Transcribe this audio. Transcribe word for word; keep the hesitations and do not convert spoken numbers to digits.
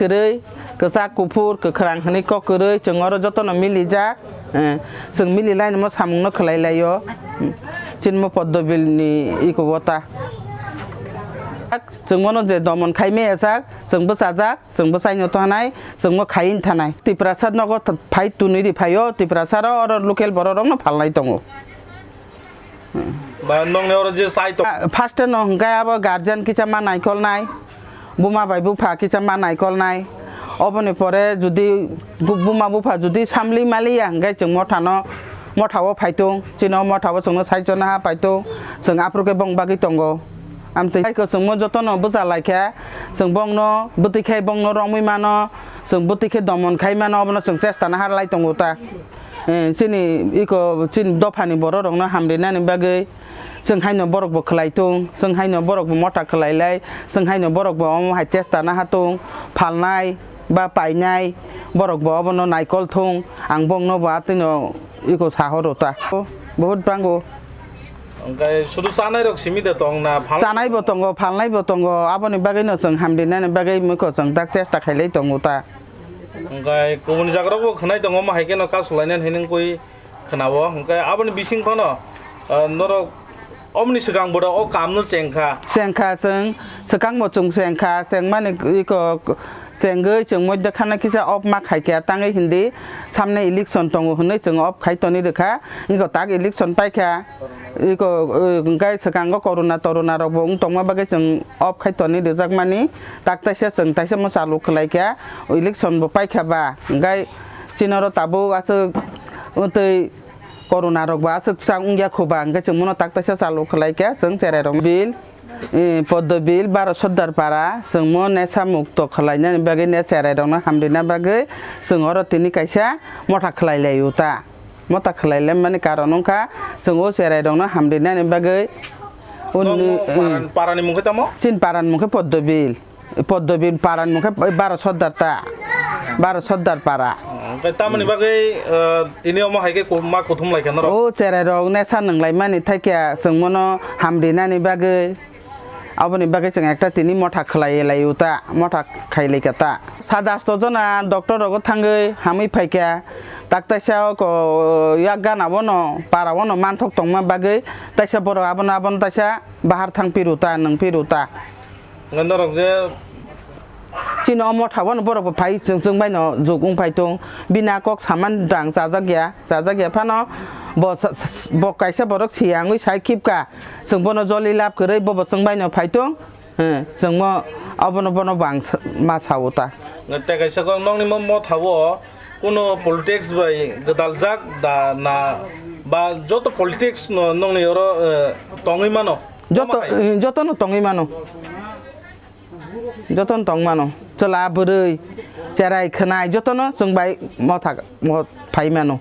Kwrwi, kwchak, kuphur, kwkhrang hwnwi kok kwrwi, chwng oro jotono milijak, eh, chwng mililainimo samungno khwlailaio. Chini mo Poddobil ni iko wata. Chwng mono je domon khai maya jak, chwng bwchajak, chwng bwchaino thanai, chwng mo khaiwi thanai. Tiprasa nogo th-, phai tunwi ri phaio, Tiprasa ro oro local borok rokno phalnai tongo. Ba nongni oro je chai tong- Ah, first no hwnkhe abo guardian kisa ma naikolnai, buma bai bupha kisa ma naikolnai. Oboni pore judi bu-, buma bupha judi samli maliya hwnkhe chwng mothano, mothao phaitung, chini o mothao chwngno saichona ha phaitung, chwng aphuru khe bong bagwi tongo. Amtwi hai kwchwngmo jotono bwcha laikha, chwng bongno bwtwi khai bongno romwi mano, chwng bwtwi khe domon khai mano, obono chwng chesta naharlai tongo ta. Eh, chini iko, chini dophani borok rokno hamrinani bagwi chwng haino borok bo khwlai tung, chwng haino borok bo motha khwlai lai, chwng haino borok bo omo hai chesta naha tung, phalnai ba painai borok bo obono naikol thung, ang bongno bo atwino iko sahoro ta. Bahut bango. Hwnkhe sudu chanai rok simi de tong na, phalnai? Chanai bo tongo, phalnai bo tongo, aboni bagwi no chwng hamrinani bagwi muikwthwng tak chesta khailai tongo ta. Hwnkhe kubuni jaga rok bo khwnai tongo, omo hai kheno kasulainani hinwi wngwi khwnao. Hwnkhe aboni bising phano, ah, norok omoni swkang bodo o kamno chengkha. Chengkha chwng, swkangbo chwng chengkha, chengmani iko chengwi chwng moidya khana kisa off ma khaikha, tangwi hindi samne election tongo hwnwi chwng off khai toni rwkha, iko tak election paikha, iko, eh, hwnkhe swkango corona torona rokbo wng tongma bagwi chwng off khai toni rwjakmani, tak taisa chwng taisa mo chalu khwlaikha, election bo paikha ba, hwnkhe chini oro tabuk aswk wngtwi corona rok ba aswk chang wngya kho ba, hwnkhe chwng mono tak taisa chalu khwlaikha chwng cherai rok bill. Eh, Poddo Bill, Baro Sordar Para, chwngmo nesa mukto khwlainani bagwi ne cherai rokno hamrina bagwi chwng oro tini kaisa motha khwlai laio ta. Motha khwlai laimani karon wngkha chwng o cherai rokno hamrinani bagwi uni, Tamo paran-, eh, parani mung khe tamo? Chin parani mung khe Poddo Bill. Poddo Bill parani mung khe Baro Sordar ta. Baro Sordar Para. Hwnkhe tamoni bagwi, eh, tini omo hai khe ku-, ma kuthum lai kha norok? O cherai rok nesa nwnglai mani thai khe chwng mono hamrinani bagwi. Aboni bagwi chwng ekta tini motha khwlai lai u ta, motha khai lai kha ta. Sat asto jona doctor rogo thangwi hamwi phai kha, tak taisa o ko yak gana bono para bono manthok tongma bagwi taisa borok abono, abono taisa bahar thang piru ta, nwng piru ta. Hwnkhe norok je Chini o motha bono borok bo phai chwng, chwng bai no juk wng phai tong, bini a kok saman dang chajak ya. Chajak ya phano bo sa-, sa-, bo kaisa borok siyangwi sai khibka, chwng bono joli lab kwrwi, bo bo chwng bai no phai tong, eh, chwng mo abono bono bang sa-, ma sao ta. Tei kaisa kok nokni mo motha o kuno politics bai gwdaljak da na, ba joto politics no nokni oro, eh, tongwi mano? Joto, tongma hai? Eh, joto no tongwi mano. Jotono tong mano, chwla, bwrwi, cherai, khwnai, jotono chwng bai motha, mo phai mano.